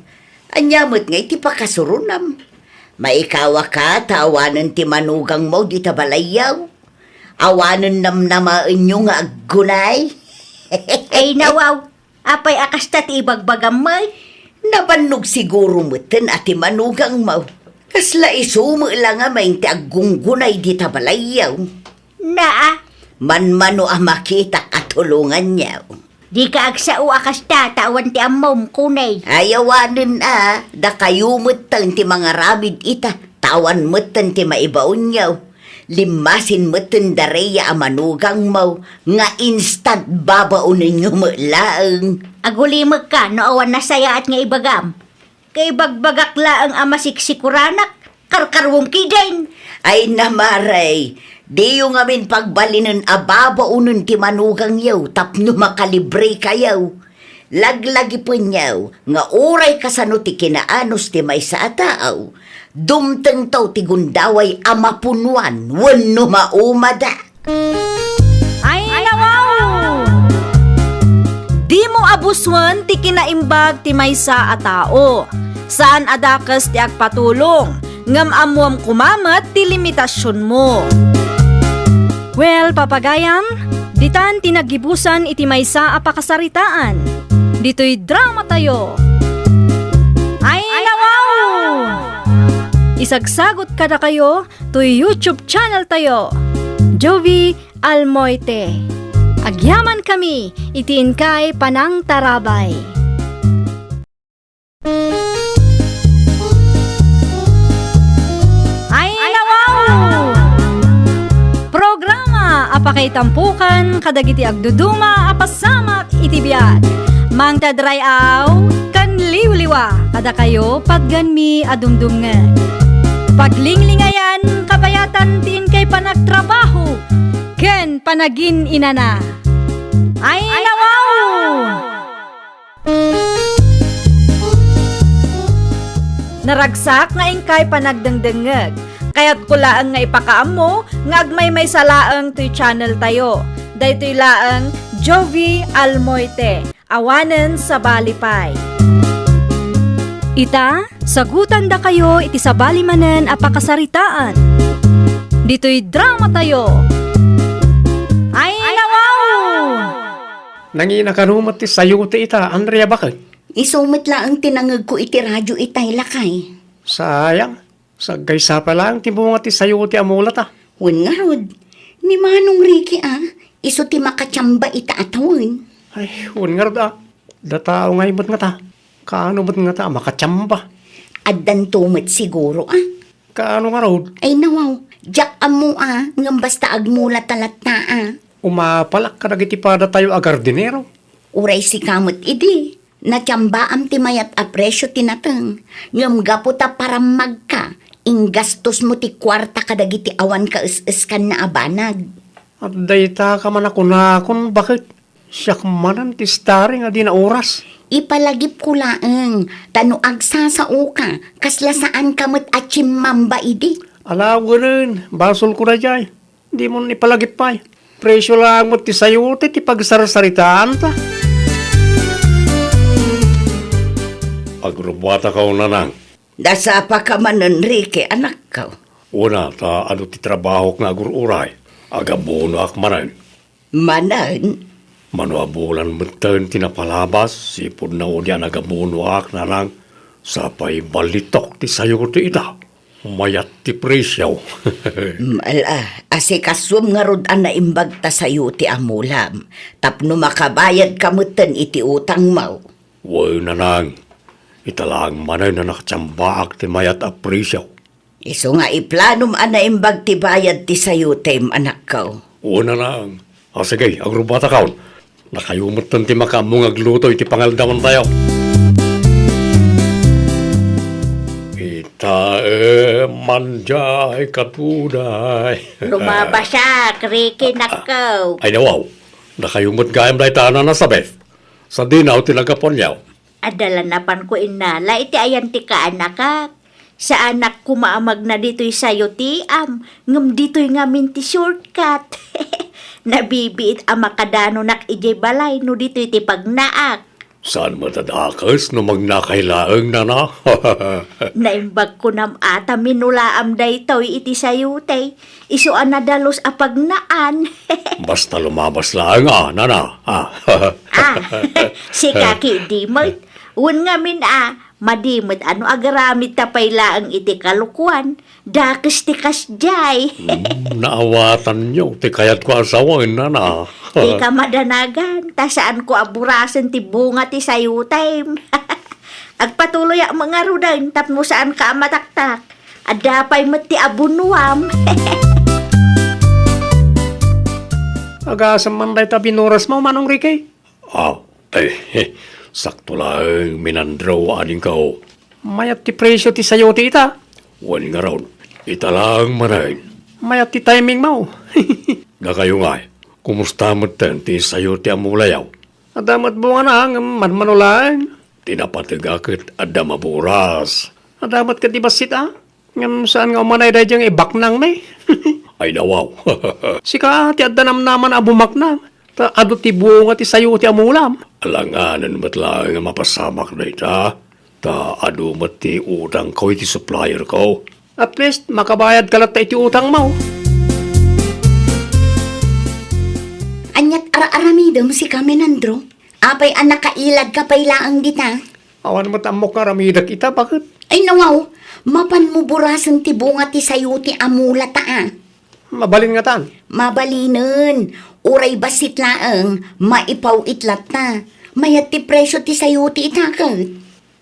Ania met ngay ti pakasuronam? Maikawaka ta awanen ti manugangmo dita balayyo. Awanen namnamaenyo nga aggunay. Ay, nawaw. Apay a kasta ti ibagbagam met? Nabannog siguro metten a ti manugangmo. Kasla isu met la ngamin ti aggunggunay dita balayyo. Naa. Manmano a makitak a tulonganyo. Dika agsao a kasta ta awan ti ammom, kunay. Ay, awanen a, dakayo metten ti mangaramid ita, ta awan metten ti maibaonyo. Limmasin metten da Rhea a manugangmo nga instant babaonenyo met laeng. Agulimekka no awan nasayaat nga ibagam. Kaibagbagak laeng a masiksikuranak, karkaruem kidin. Ay, namaray, diyo ngamin pagbalinen a babaonen ti manugangyo tapno makalibrekayo. Laglagipenyo nga uray kasano ti kinaanus ti maysa a tao, dumtengto ti gundaway a mapunuan wenno maumada. Ay, nawaw! Dimo abusuen ti kinaimbag ti maysa a tao. Saan a dakes ti agpatulong, ngem ammoam koma met ti limitasionmo. Well, papagayam, ditan ti naggibusan iti maysa a pakasaritaan. Ditoy dramatayo. Ay, nawaw! Isagsagot kadakayo toy YouTube channel tayo, Jovie Almoite. Agyamankami iti inkay panangtarabay. Ay, nawaw! Programa a pakaitampukan kadagiti agduduma a pasamak iti biag. Mangted ray-aw ken liwliwa kadakayo patgenmi a dumdumngeg. Paglinglingayan kabayatan ti inkay panagtrabaho ken panagin-inana. Ay, nawaw! Naragsak nga inkay panagdengdengngeg. Kayatko laeng nga ipakaammo nga agmaymaysa laeng toy channel tayo. Daytoy laeng Jovie Almoite, awanen sabali pay. Ita, sagutandakayo iti sabali manen a pakasaritaan. Ditoy dramatayo. Ay, nawaw! Nangina kano met ti sayote ita, Andrea, baket? Isu met laeng ti nangegko iti radio itay, lakay. Sayang. Saggaysapa laeng ti bunga ti sayote a mulata. Wen ngarud, ni Manong Ricky a, isu ti makatiamba ita a tawen. Ay, wen ngarud a. Datao ngay met ngata. Kaano met ngata a makatiamba? Addanto met siguro a. Kaano ngarud? Ay, nawaw, diak ammo a, ngem basta agmulata latta a. Umapalak kadagiti padatayo a gardinero. Uray sika met idi, natiambaam ti mayat a presio ti nateng, ngem gapu ta parammagka, inggastosmo ti kuarta kadagiti awan kaes-eskanna a banag. Adda ita ka man a kunakon, baket? Siak manen ti starring a di naoras. Ipalagipko laeng, ta no agsasaoka, kasla saanka met a timmamba idi. Ala, wen, basolko daydiay. Dimon ipalagip pay. Presio laeng met ti sayote ti pagsarsaritaanta. Agrubbuatakaw, nanang. Nasapaka manen, Ricky, anakko. Una, ta adu ti trabahok nga agur-uray. Agabunoak manen. Manen? Mano a bulan metten ti napalabas, sipud na udi a nagabunoak, nanang, sapay ballitok ti sayote ita. Mayat ti presio. Mm, ala, asikasuem ngarud a naimbag ta sayote a mulam, tapno makabayadka metten iti utangmo. Wen, nanang, ita laeng manen a nakatiambaak ti mayat a presio. Isu nga iplanom a naimbag ti bayad ti sayotem, anakko. Wen, nanang. A, sige, agrubbuatakon. Dakayo metten ti makaammo nga agluto iti pangaldawantayo. Ita, eh, manjay katuday. Lumabasak, Ricky, nakko. Ay, nawaw. Dakayo met gayam dayta a nanasabet. Sadino ti naggapuanyo? Adda la napanko innala iti ayan ti kaanakak. Saanak koma a magna ditoy sayoteam, ngem ditoy ngamin ti shortcut. Nabibiit a makadanonak idiay balay no ditoy ti pagnaak. Saan met a dakes no magnakay laeng, nana? Naimbag kunam a ta minulaam daytoy iti sayote. Isu a nadalus a pagnaan. Basta lumabas laeng a, nana. Ah. Ah, sika ketdi met. Wen ngamin a, madi met a no agaramidta pay laeng iti kalokuan, dakes ti kasdiay. Hmm, naawatanyo ti kayatko a sawen, nana. Dika madanagan, ta saanko a burasen ti bunga ti sayotem. Agpatuloyak met ngaruden tapno saanka a mataktak. Adda pay met ti abunuam. Agasem man dayta binurasmo, Manong Ricky? Ah, eh, sakto laeng, Minandro, adingko. Mayat ti presio ti sayote ita? Wen ngarud, ita laeng manen. Mayat ti timingmo. Dakayo ngay, kumusta metten ti sayote a mulayo? Adda met bungana, ngem manmano laeng. Ti napateg a ket adda maburas. Adda met ket ti bassit a. Ngem saan nga umanay daydiay nga ibaknangmi? Ay, nawaw. Sika ti adda namnama a bumaknang. Ta adu ti bunga ti sayote a mulam. Alanganen met laeng nga mapasamak dayta. Ta adu met ti utangko iti supplierko. At least, makabayadka latta iti utangmo. Aniat ara-aramidem sika, Menandro? Apay a nakailadka pay laeng dita? Awan met ammok nga aramidek ita, baket? Ay, nawaw, mapanmo burasen ti bunga ti sayote a mulata a. Mabalin ngatan? Mabalinen, uray bassit laeng, maipaw-it latta. Mayat ti presio ti sayote ita ket.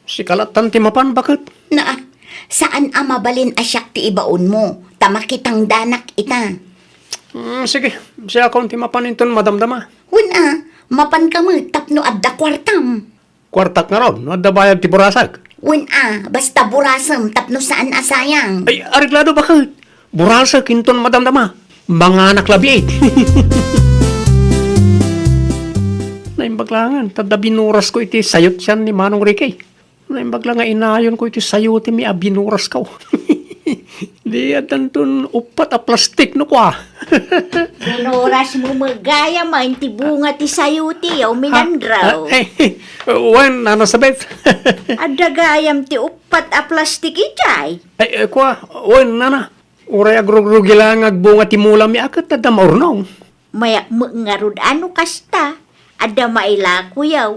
Sika lattan ti mapan, baket? Naa, saan a mabalin a siak ti ibaonmo, ta makitangdanak ita. Mm, sige, siakon ti mapan inton madamdama. Wen a, mapanka met tapno adda kuartam. Kuartak ngarud, no adda bayad ti burasek? Wen a, basta burasem tapno saan a sayang. Ay, areglado, baket? Burasek inton madamdama. Manganak labiit. Naimbag laengen, ta adda binurasko iti sayotian ni Manong Ricky. Naimbag la nga inayonko iti sayote mi a binurasko. Di addanton uppat a plastik no kua. Binurasmo met gayam ti bunga ti sayote, o Minandro. Ah, ah, eh, wen, Nana Sabet. Adda gayam ti uppat a plastik idiay. Ay, eh, kua, wen, Nana. Uray agrugrugi laeng nga agbunga ti mula mi a ket adda maurnong. Mayak met ngarud a no kasta, adda mailakoyaw.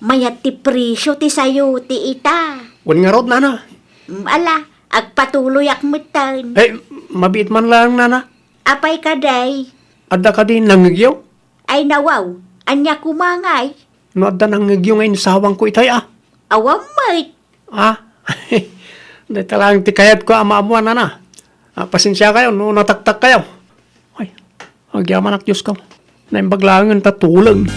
Mayat ti presio ti sayote ita. Wen ngarud, Nana. Mm, ala, agpatuloyak metten. Eh, mabiit man laeng, Nana. Apay kadi? Adda kadi nangngegyo? Ay, nawaw, ania koma ngay? No adda nangngegyo nga insawangko itay a. Awan met. Ah, dayta laeng ti kayatko a maammuan, Nana. Ah, pasensiakayo no nataktakkayo. Ay, agyamanak, Diosko. Naimbag laengen ta tuleng.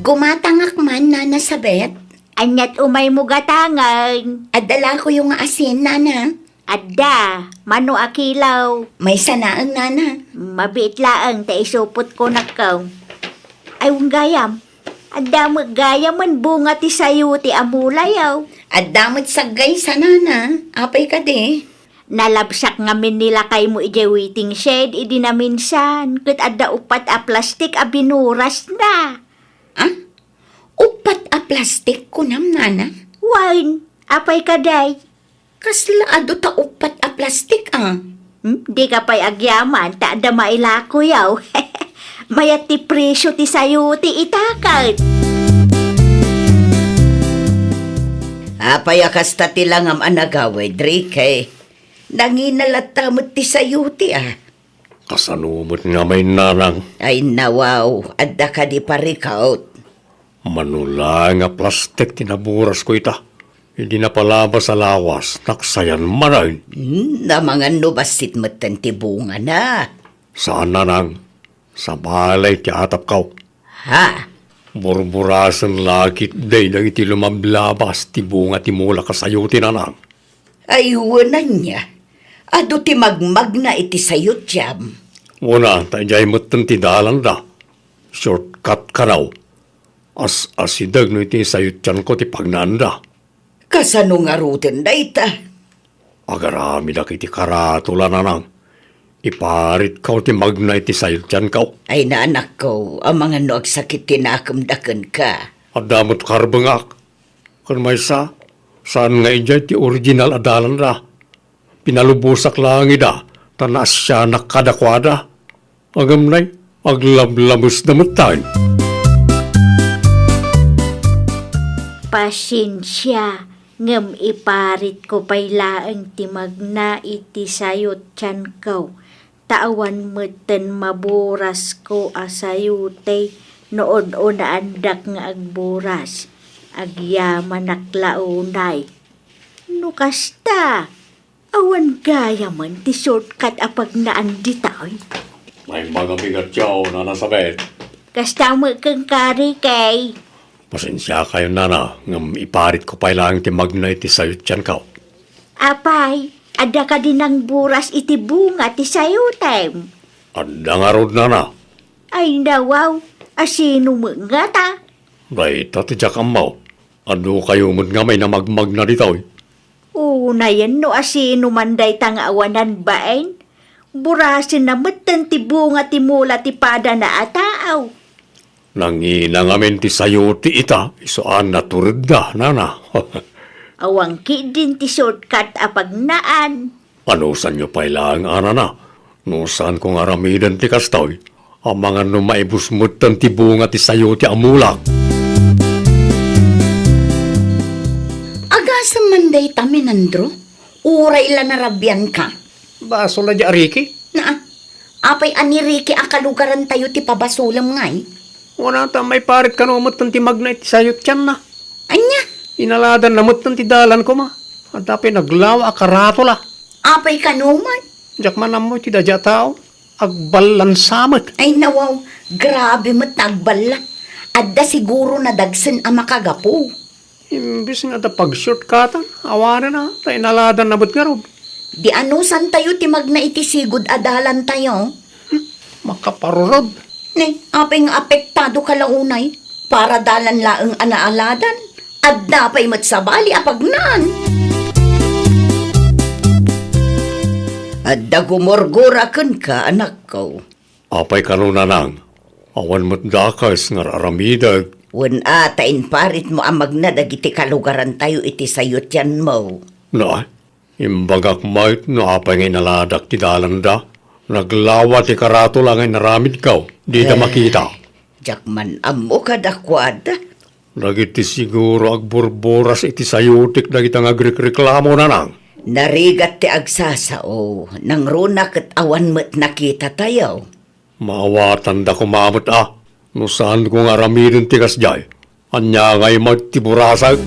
Gumatangak man, Nana Sabet. Aniat umaymo gatangen? Adda lakoyo nga asin, Nana. Adda, mano a kilo? Maysa laeng, Nana. Mabiit laeng ta isupotko nakkaw. Ay, wen gayam. Adda met gayamen bunga ti sayote a mulayo. Adda met saggaysa, Nana. Apay kadi? Nalabsak ngamin ni lakaymo idiay waiting shed idi naminsan, ket adda uppat a plastik a binurasna. Ah? Uppat a plastik, kunam, Nana? Wen, apay kadi? Kasla adu ta uppat a plastik a? Hmm? Dika pay agyaman ta adda mailakoyaw. Mayat ti presio ti sayote ita ket. Apay a kasta ti langam a nagawid, Ricky? Nangina latta met ti sayote a. Kasano met ngamin, Nanang? Ay, nawaw, adda kadi parikut? Mano laeng a plastik ti naburasko ita. Idi napalabas a lawas, naksayan manen. Hmm, amangan no bassit metten ti bungana. Saan, Nanang. Sabali ti atapko. Ha? Burburasen la ketdi dagiti lumablabas ti bunga ti mulak a sayote, Nanang. Ay, wen ania, adu ti magmagna iti sayotiam. Wen a, ta idiay metten ti dalanda. Shortcut kano. As-asideg no iti sayotianko ti pagnaanda. Kasano ngaruden dayta? Agaramidak iti karatula, Nanang. Iparitko ti magna iti sayotianko. Ay, naanakko, amangan no agsakit ti nakemda kenka. Adda met karbengak. Ken maysa, saan nga idiay ti original a dalanda. Pinalubosak laeng ida, ta naasianak kadakuada. Ngem nay, aglablabesda metten. Pasensia, ngem iparitko pay laeng ti magna iti sayotianko, ta awan metten maburasko a sayote no un-unaandak nga agburas. Agyamanak la unay. No kasta, Awan gayamen ti shortcut a pagnaan ditoy. Naimbag a bigat yaw, Nana Sabet. Kasta met kenka, Ricky. Pasensiakayon, Nana, ngem iparitko pay laeng ti magna iti sayotianko. Apay, adda kadi nangburas iti bunga ti sayotem? Adda ngarud, Nana. Ay, nawaw, asino met ngata? Dayta ti diak ammo. Adu kayo met nga may namagmagna ditoy. Unayen no asino man dayta nga awanan bain, burasenna metten ti bunga ti mula ti padana a tao. Nangina ngamin ti sayo ti ita, isu a naturedda, Nana. Awan ketdin ti shortcut a pagnaan. Anusanyo pay laeng, Nana, no saanko nga aramiden ti kastoy, amangan no maibus metten ti bunga ti sayo ti amulak. Agasem man dayta, Minandro? Uray la narabianka. Basol a di a Ricky. Naa, apay a ni Ricky a kalugarantayo ti pabasolem ngay? Wana ta maiparit kano metten ti magna iti sayotianna. Ania? Inaladanna metten ti dalan koma. Adda pay naglawa a karatula. Apay kano man? Diak man ammo iti dadia a tao. Agballan sa met. Ay, nawaw, grabe met ta agballa. Adda siguro nadagsen a makagapu. Imbes nga adda pag-shortcutan, awanen a, ta inaladanna met ngarud. Di anusantayo ti magna iti sigud a dalantayo? Hmm, makaparurod. Ne, apay nga apektado ka la unay? Para dalan laeng a naaladan, adda pay met sabali a pagnaan. Adda gumurgura kenka, anakko. Apay kano, Nanang? Awan met dakes nga ar-aramidek. Wen a, ta imparitmo a magna dagiti kalugarantayo iti sayotianmo. Na, imbagak met no apay nga inaladak ti dalanda. Naglawa ti karatula nga inaramidko. Dida Eh, makita. Diak man ammo kadakuada. Dagiti siguro agburburas iti sayotik dagita nga agrikreklamo, Nanang. Narigat ti agsasao, nangruna ket awan met nakitatayo. Maawatanda koma met a, no saanko nga aramiden ti kasdiay. Ania ngay met ti burasek?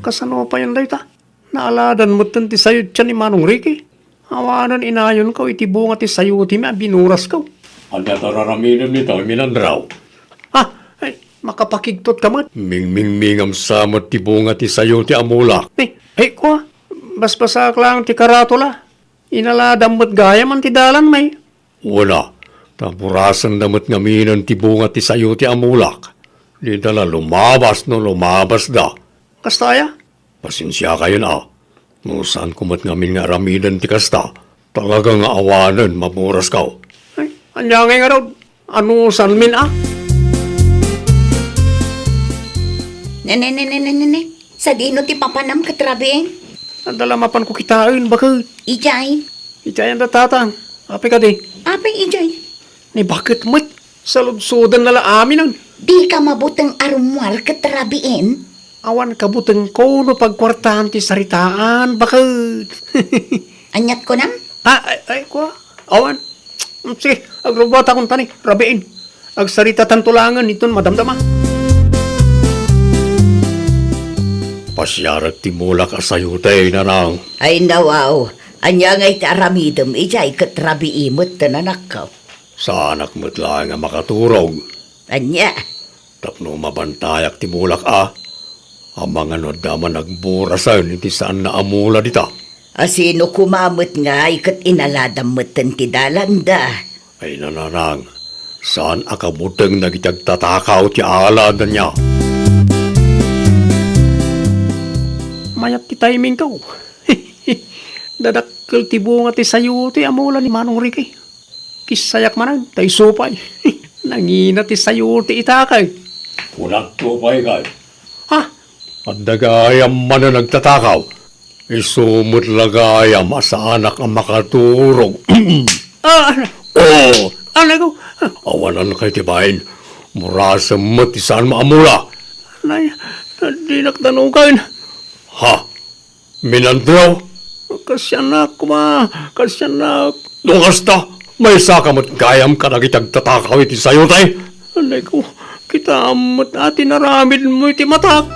Kasano payen dayta? Naaladan metten ti sayotian ni Manong Ricky. Awanen inayonko iti bunga ti sayotim a binurasko. Ania ti ar-aramidem dita, Minandraw? Ah, ay, makapakigtot ka met. Mingmingmingam sa met ti bunga ti sayo ti amulak. Eh, ay, kua, basbasaak lang ti karatula. Inaladam met gayam ti dalan, may. Wala, ta burasenda met ngaminen ti bunga ti sayo ti amulak. Dida la lumabas no lumabasda. Kasta aya? Pasensiakayon a. No saanko met ngamin nga aramiden ti kasta, talaga nga awanen maburasko. Ay, ania ngay ngarud? Anusanmin a? Ne, ne, ne, ne, ne, ne, ne. Sadino ti papanam ket rabiin? Adda la mapanko kitaen, baket. Idiay. Idiay anda, Tatang. Apay kadi? Apay idiay. Ni baket met. Saludsodanna la aminen. Dika mabuteng a rummuar ket rabiin? Awan kabutengko no pagkuartaan ti saritaan, baket. Aniat kunam? Ah, ay, ay, kua. Awan. Mm, sige, agrubbuatakon tani, rabiin. Agsaritatanto langen inton madamdama. Pasiarek ti mulak a sayote, Nanang. Ay, nawaw. Ania ngay ti aramidem idiay ket rabii met, anakko? Saanak met laeng a makaturog. Ania? Tapno mabantayak ti mulak a. Amangan no adda man agburasen iti saanna a mula dita. Asino koma met ngay ket inaladam metten ti dalanda? Ay, Nanang, saan a kabuteng dagiti agtatakaw ti aladanna. Mayat ti timingko. Dadakkel ti bunga ti sayote a mula ni Manong Ricky. Kissayak manen, ta isu pay. Nangina ti sayote itakay. Kunakto pay kay. Ha? Adda gayam manen agtatakaw. Isu met la gayam a saanak a makaturog. Ah, ano? Oh! Anay ko. Awanan kay ti bain. Murasem met ti saan maamula. Anay, dinak danugan. Ha? Minandraw? Kasianak, kuma. Kasianak. No kasta, maysaka met gayam kadagiti agtatakaw iti sayote. Anay ko, kitaem met a ti naramidmo iti matak.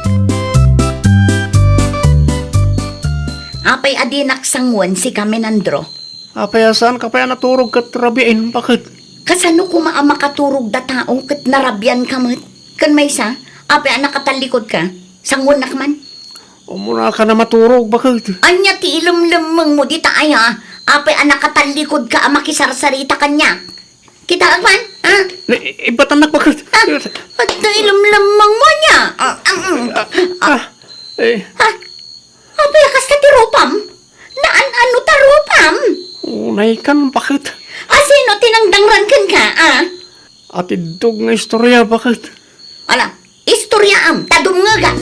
Apay a dinak sangoen, sika, Menandro? Apay a saanka pay a naturog ket rabiin, baket? Kasano koma a makaturog da tao ket narabianka met? Ken maysa, apay a nakatallikudka? Sangoennak man? Umunaka a maturog, baket? Ania ti ilemlemmengmo dita aya? Apay a nakatallikudka a makisarsarita kaniak? Kitaek man, ha? Ni, ibatannak, baket. Ha? Adda ilemlemmengmo ania? Ah, ah, ah. Ah, eh. Ha? Apay a kasta ti rupam? Naan-ano ta rupam? Unaykan, baket. A, sino ti nangdangran kenka, a? Atiddog nga istoria, baket. Ala, istoriaam, ta dumngegak.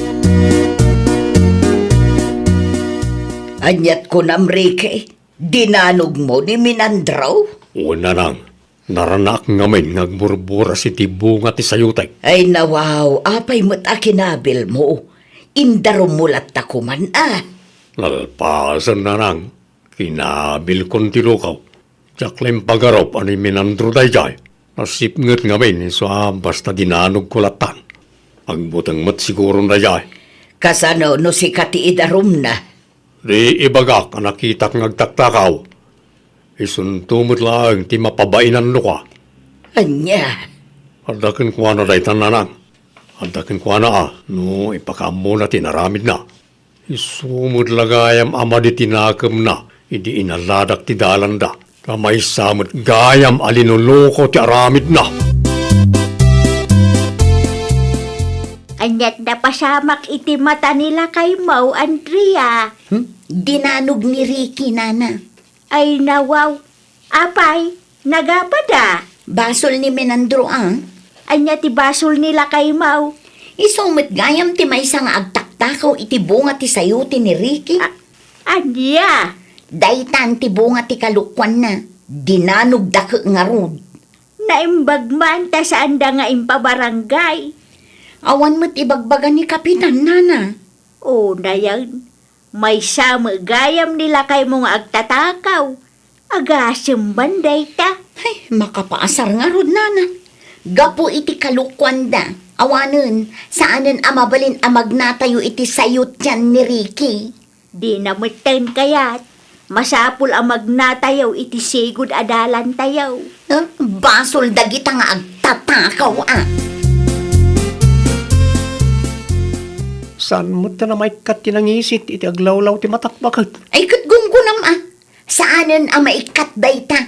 Aniat kunam, Ricky? Dinanogmo ni Menandro? Wen, nanang. Naranaak ngamin nga agburburas iti bunga ti sayotek. Ay, nawaw, apay met a kinabilmo? Indarummo latta koman, a? Nalpasen, nanang. Kinabilkon ti lukaw. Diak la impagarup a ni Menandro daydiay. Nasipnget ngamin isu a basta dinanogko lattan. Agbuteng met siguron daydiay. Kasano no sika ti idarumna? Di ibagak a nakitak nga agtaktakaw. Isunto met laeng ti mapabainannoka. Ania? Adda kenkuana dayta, nanang. Adda kenkuana a no ipakaammona ti inaramidna. Isu met la gayam a madi ti nakemna idi inaladak ti dalanda. Ta maysa met gayam a linuluko ti aramidna. Aniat napasamak iti mata ni lakaymo, Andrea? Hmm? Dinanog ni Ricky, nana. Ay, nawaw. Apay, nagapa da? Basol ni Menandro, a. Ania ti basol ni lakaymo? Isu met gayam ti maysa nga agtaktakaw iti bunga ti sayote ni Ricky. A-, ania? Daytan ti bunga ti kalokuanna. Dinanogda ket ngarud. Naimbag man ta saanda nga impabarangay. Awan met ibagbaga ni Kapitan, nana. O, nayan. Maysa met gayam ni lakaymo nga agtatakaw. Agasem man dayta. Ay, makapaasar ngarud, nana. Gapu iti kalokuanda, awanen, saanen a mabalin a magnatayo iti sayoten ni Ricky. Dina metten kayat. Masapul a magnatayo iti sigud a dalantayo. Eh, basol dagita nga agtatakaw, a. Saan met ta a maikkat ti nangisit iti aglawlaw ti matak, baket? Ay, ket gunggonam, a. Saanen a maikkat dayta.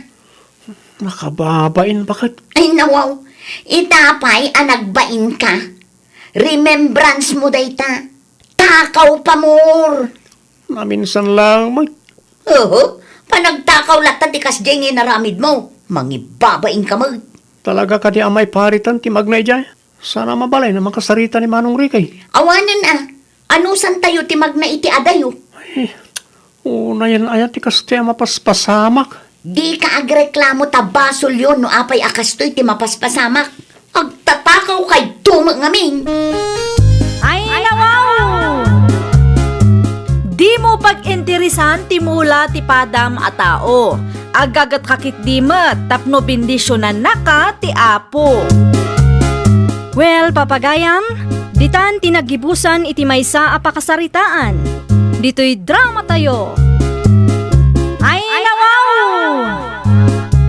Nakababain, baket? Ay, nawaw. Ita pay a nagbainka. Remembrance mo dayta. Takaw, pamor. Naminsan lang, met. Oho. Panagtakaw latta ti kasdiay nga inaramidmo. Mangibabainka met. Talaga kadi a maiparitan ti magna idiay? Saan a mabalin a makasarita ni Manong Ricky? Awanen a. Anusantayo ti magna iti adayo? Ay, unayen aya ti kastoy a mapaspasamak? Dika agreklamo ta basolyo no apay a kastoy ti mapaspasamak. Agtatakawkayto met ngamin. Ay, nawaw! Dimo pag-interesan ti mula ti padam a tao. Agagatka ketdi met tapno bendisionannaka ti Apo. Well, papagayam, ditan ti naggibusan iti maysa a pakasaritaan. Ditoy dramatayo. Ay, nawaw!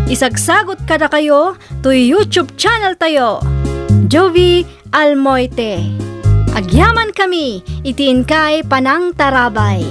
Isagsagot kadakayo toy YouTube channel tayo, Jovie Almoite. Agyamankami iti inkay panangtarabay.